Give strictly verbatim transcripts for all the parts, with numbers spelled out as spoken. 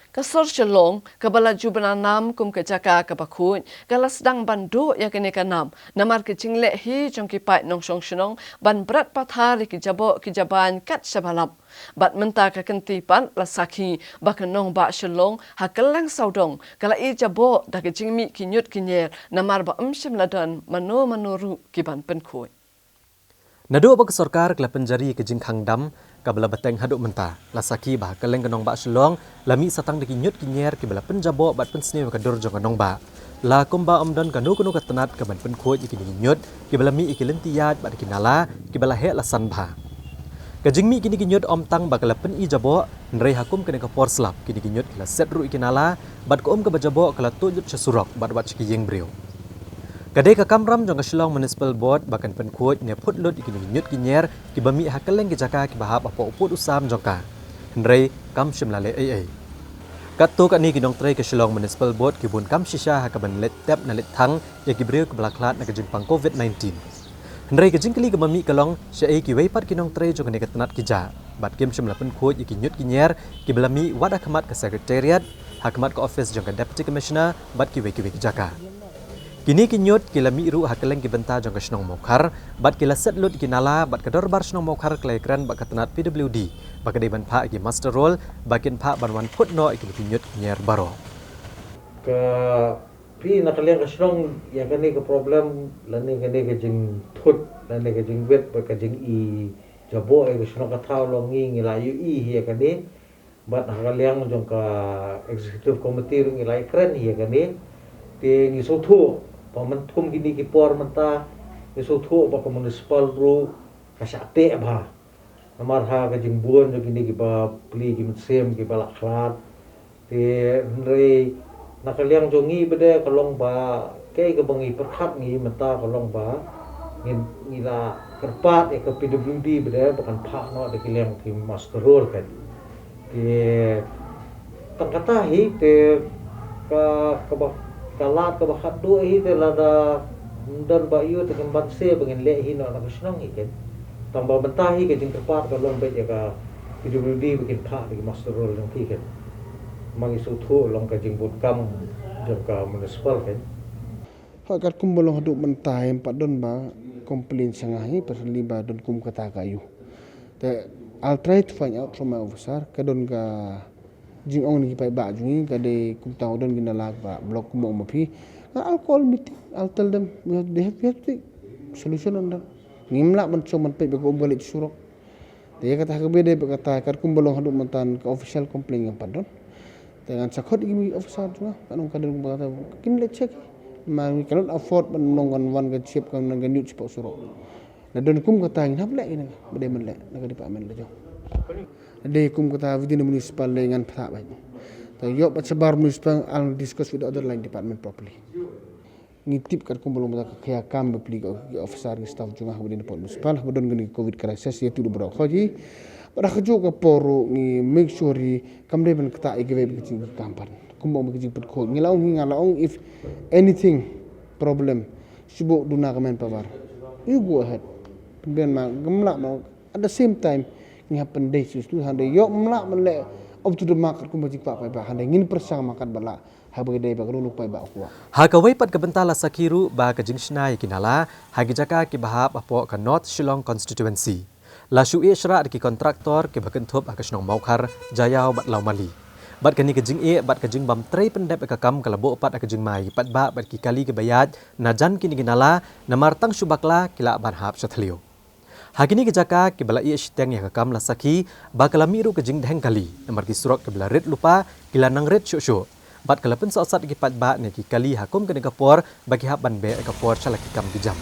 Ka sor Shillong, kaba la ju bna nam kum ka jaka kaba khuid, ka la sdang ban duh ïa kane ka nam, namar ka jingleh hi jong ki paid nongshong shnong ban bret pathar ïa ki jaboh ki jabain kat shaba lap. Bad mynta ka kynti pat la sakhi ba ka nongbah Shillong ha kylleng sawdong ka la ïeit jaboh da ka jingmih ki ñiut ki ñier, namar ba ym shym la don mano mano ruh ki ban pynkhuid. Naduh ba ka sorkar ka la pynjari ka jingkhang dam kaba la bteng haduh mynta, la sakhi ba ha kylleng ka nongbah Shillong la mih satang da ki ñiut ki ñier kiba la pynjaboh bad pynsniew ïa ka dur jong ka nongbah. La kumba ym don kano kano ka tnat ka ban pynkhuid ïa kine ki ñiut kiba la mih ïa ki lynti ïaid bad ki nala kiba la heh la san bha. Ka jingmih kine ki ñiut ym tang ba ka la pyni jaboh, hynrei ha kum kane ka por slap kine ki ñiut ki la set ruh ïa ki nala, bad ka um kaba jaboh ka la tuid lut sha surok bad wat sha ki ïing briew. Ka dei ka kamram jong ka Shillong Municipal Board ba kan pynkhuid ne phut lut ïa kine ki ñiut ki ñier kiba mih ha kylleng ki jaka kiba hap hapoh u pud u sam jong ka. Hynrei kam shym la leh ei ei. Katto katne ki nongtrei ka Shillong Municipal Board ki bun kam shisha ha ka ban leit tep ne leit thang ïa ki briew kiba la khlad na ka jingpang COVID nineteen. Hynrei ka jingkylli kaba mih ka long, shaei kiwei pat ki nongtrei jong kane ka tnat ki jah bad kim shym la pynkhuid ïa ki ñiut ki ñier kiba la mih wat ha khmat ka Secretariat, ha khmat ka office jong ka Deputy Commissioner bad kiwei kiwei ki jaka. Kine ki ñiut ki la mih ruh ha kylleng ki bynta jong ka shnong Mawkhar bad ki la set lut ïa ki nala, bad ka dorbar shnong Mawkhar ka la ïakren bad ka tnat P W D ba ka dei ban phah ïa ki muster roll ba kin phah ban wan phut noh ïa kine ki ñiut ki ñier baroh. Ka phi na ka liang ka shnong, ïa kane ka problem lane kane ka jingthut lane ka jingwit bad ka jingi jaboh ïa ka shnong ka thaw long ngi, ngi la ïohi hi ïa kane. Bad ha ka liang jong ka executive committee ruh ngi la ïakren hi ïa kane. Te ngi sngewthuh ba mynta kum kine ki por mynta, ngi sngewthuh ba ka municipal ruh ka shah teh bha. Namar ha ka jingbun jong kine kiba plie ki mynsiem kiba la khlad. Te hynrei na ka liang jong ngi bad ka long ba kaei kaba ngi pyrkhat ngi mynta ka long ba ngi, ngi la kyrpad ïa ka P W D bad ba kan phah noh da ki liang ki muster roll kan. Te tang kata hi te ka, kaba, ka lad kaba khatduh hi te lada ym don ba ïoh te kan banse ba ngin leh hi noh na ka shnong hi kan. Tang ba mynta hi ka jingkyrpad ka long beit ïa ka P W D ba kin phah da ki muster roll jong ki kan. Ma ngi sngewthuh long ka jingbun kam jong ka municipal kan. Hooid, katkum ba long haduh mynta ym pat don ba complain sha nga hi, personally ba don kum kata ka ïoh. Te I'll try to find out from my officer, ka don ka jingong na ki paidbah jong ngi, ka dei kumta don ki nala ba block kumba ong ma phi. I'll call meeting, I'll tell them, we have, they have, we have to take solution on that. Ngim lah ban shong ban peit ba ka um ka leit surok. Te ïa kata ha kaba ïadei bad kata, katkum ba long haduh mynta ka official complaint ngim pat don. Te ngan sa khot ïa ki officer jong nga, ka nong ka don kumba kata, kin leit check. Ma ngi cannot afford ban long kan wan ka ship kan nang kan ïuh ship surok. Lada don kum kata ngin hap leh ïa kane, ba dei ban leh na ka department la jong. Lada dei kum kata within the municipal lane ngan phah beit. Te ïoh pat shabar municipal, I'll discuss with the other line department properly. Ngi tip katkum ba long mynta ka khia kam ba plie ki officer ki staff jong nga haba dei na pdeng municipal haba don kane ka covid crisis ïa tu da baroh khoji. Bad ha kajuh ka por ruh ngi make sure ri kam dei ban ktah ïa kiwei ba ki jingkam pat. Kumba ong ba ki jingpynkhuid. Ngi la ong hi nga la ong if anything problem shu buh duna ka manpower. You go ahead. Pynban ma ngam lah ma at the same time ngi hap pyndei shuh shuh hynrei ïoh ym lah ban leh up to the mark katkum ba jingkwah paidbah hynrei ngin pyrshang ma kat ba lah. Haba ka dei ba ka rung paidbah u kwah. Ha kawei pat ka bynta la sakhi ruh ba ka jingshna ïa ki nala ha ki jaka kiba hap hapoh ka North Shillong Constituency la shu ïeh shrah da ki kontraktor kiba kynthup ha ka shnong Mawkhar, Jaïaw bad Lawmali. Bad kane ka jingïeh bad ka jingbym trei pyndep ïa ka kam ka la buh pat ha ka jingma ïa ki paidbah bad ki kali kiba ïaid na jan kine ki nala, namar tang shu bakla ki lah ban hap sha thliew. Ha kine ki jaka kiba la ïeh shiteng ïa ka kam la sakhi ba ka la mih ruh ka jingdheng kali, namar ki surok kiba la rit lypa ki la nang rit shuh shuh. Bad ka la pynsohsat ïa ki paidbah ne ki kali ha kum kane ka por ba ki hap ban beh ïa ka por sha la ki kam ki jam.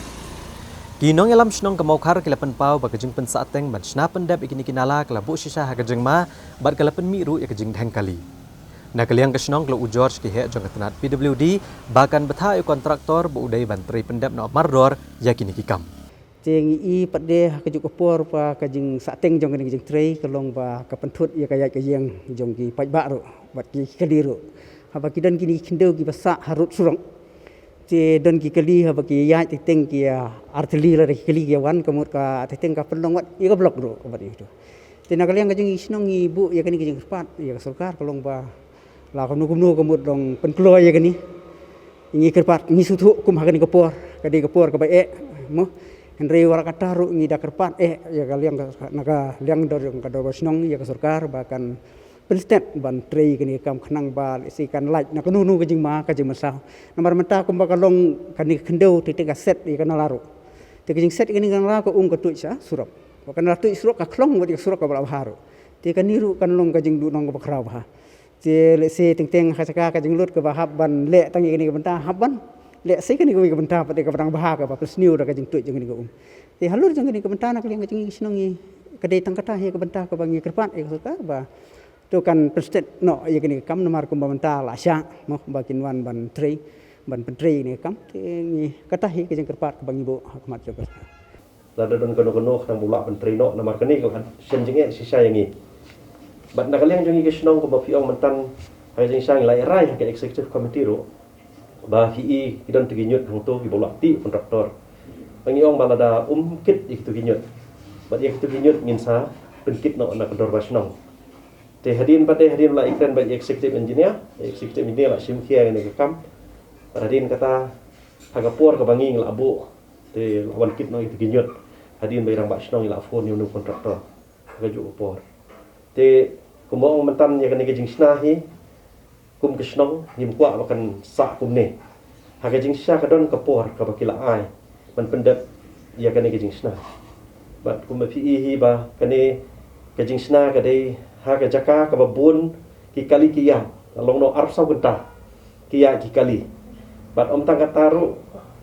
Ki nongïalam shnong ka Mawkhar ki la pynpaw ba ka jingpynsahteng ban shna pyndep ïa kine ki nala ka la buh shisha ha ka jingma bad ka la pynmih ruh ïa ka jingdheng kali. Na ka liang ka shnong ka la ujor sha ki heh jong ka tnat P W D ba kan bthah ïa u kontraktor ba u dei ban trei pyndep noh mardor ïa kine ki kam. Te ngi i pat de ha kajuh ka por ba ka jingsahteng jong kane ka jingtrei ka long ba ka pynthut ïa ka ïaid ka ïeng jong ki paidbah ruh bad ki kali ruh. Haba ki don kine ki khyndew kiba sah harud surok. Te don ki kali haba ki ïaid teng teng ki ïa artylli lada ki kali ki ïa wan ka mut ka teng teng ka pynlong wat ïa ka block ruh ka bad ïa tu. Te na ka liang ka jong ngi shnong ngi buh ïa kane ka jingkyrpad ïa ka sorkar ka long ba La kumno kumno ka mut long pynkloi ïa kane. Ngi kyrpad, ngi sngewthuh kum ha kane ka por, ka dei ka por kaba eh, mo. Hynrei wat la katta ruh ngi da kyrpad eh ïa ka liang ka, na ka liang dor jong ka dorbar shnong ïa ka sorkar ba kan pynstet ban trei kane ka kam khnang ba lehse kan lait na kano kano ka jingma ka jingmynsaw. Namar mynta kumba ka long kane ka khyndew te te ka set ïa ka nala ruh. Te ka jingset ïa kane ka nala ka um ka tuid sha surok. Ba ka nala tuid surok ka khlong wat ïa ka surok kaba la bha ruh. Te kane ruh kan long ka jingduhnong kaba khraw bha. Te lehse teng teng ha ka jaka ka jinglut kaba hap ban leh tang ïa kane ka bynta hap ban leh sei kane kawei ka bynta pat ïa kaba dang bha kaba pynsniew da ka jingtuid jong kane ka um. Te halor jong kane ka bynta na ka liang ka jong ngi ki shnong ngi ka dei tang kata hi ka bynta kaba ngi kyrpad ïa ka sorkar ba to kan pynstet noh ïa kane ka kam namar kumba mynta la shah mo ba kin wan ban trei ban pyntrei ïa kane ka kam. Te ngi kata hi ka jingkyrpad kaba ngi buh ha khmat jong ka sorkar. Lada don kano kano khnang ba u lah pyntrei noh namar kane ka la shem jingeh shisha ïa ngi. Bad na ka liang jong ngi ki shnong kumba phi ong mynta ha ka jingshisha ngi la ïa rai ha ka executive committee ruh ba phi i ki don tu ki ñiut hangto kiba u lah tih kontraktor. Ba ngi ong ba lada um kit ïa kitu ki ñiut bad ïa kitu ki ñiut ngin sa pynkit noh na ka dorbar shnong. Te hadien pat de hadien la ïakren bad executive engineer, executive engineer la shim khia ïa kane ka kam. Bad hadien kata ha ka por kaba ngi la buh te la wan kit noh ïa kitu ki ñiut. Hadien ba i rangbah shnong i la phone ïa u kontraktor ha kajuh ka por. Te kumba ong mynta ïa kane ka jingshna hi kum ka shnong ngim kwah ba kan sah kumne. Ha ka jingshisha ka don ka por kaba ki la ai ban pyndep ïa kane ka jingshna. Bad kumba phi i hi ba kane ka jingshna ka dei ha ka jaka kaba bun ki kali ki ïaid, long noh arphew saw kynta ki ïaid ki kali. Bad ym tang kata ruh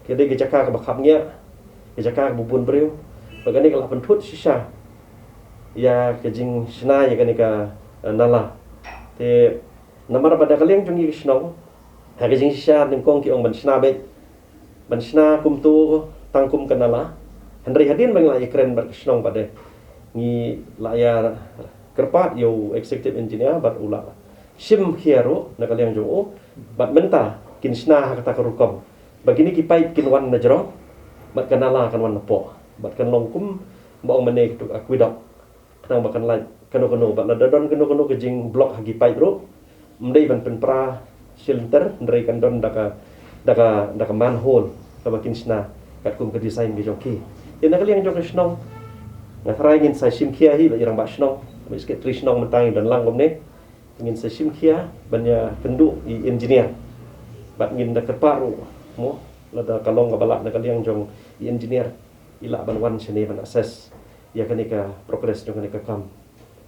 ka dei ka jaka kaba khapngiah, ka jaka kaba bun briew. Bad kane ka la pynthut shisha ïa ka jingshna ïa kane ka, eh, nala. Te namar ba da ka liang jong ngi ki shnong ha ka jingshisha nyngkong ki ong ban shna beit, ban shna kumto tang kum ka nala. Hynrei hadien ba ngi la ïakren bad ka shnong pat de ngi la ïa kyrpad ïa u executive engineer bad u la shim khia ruh na ka liang jong u. Bad mynta kin shna ha kata ka rukom ba kine ki paip kin wan na jrong bad ka nala kan wan na poh bad kan long kum ba ong mynne kitu aqueduct. Khnang ba kan lait kano kano bad lada don kano kano ka jingblok ha ki paip ruh ym dei ban pynpra shilynter, hynrei kan don da ka, da ka, da ka manhole kaba kin shna katkum ka design ka jong ki. Te na ka liang jong ka shnong nga tharai ngin sa shim khia hi bad i rangbah shnong bad i secretary shnong mynta ngi don lang kumne. Ngin sa shim khia ban ïa kynduh i engineer bad ngin da kyrpad ruh mo lada ka long kaba lah na ka liang jong i engineer i lah ban wan shane ban assess ïa kane ka progress jong kane ka kam.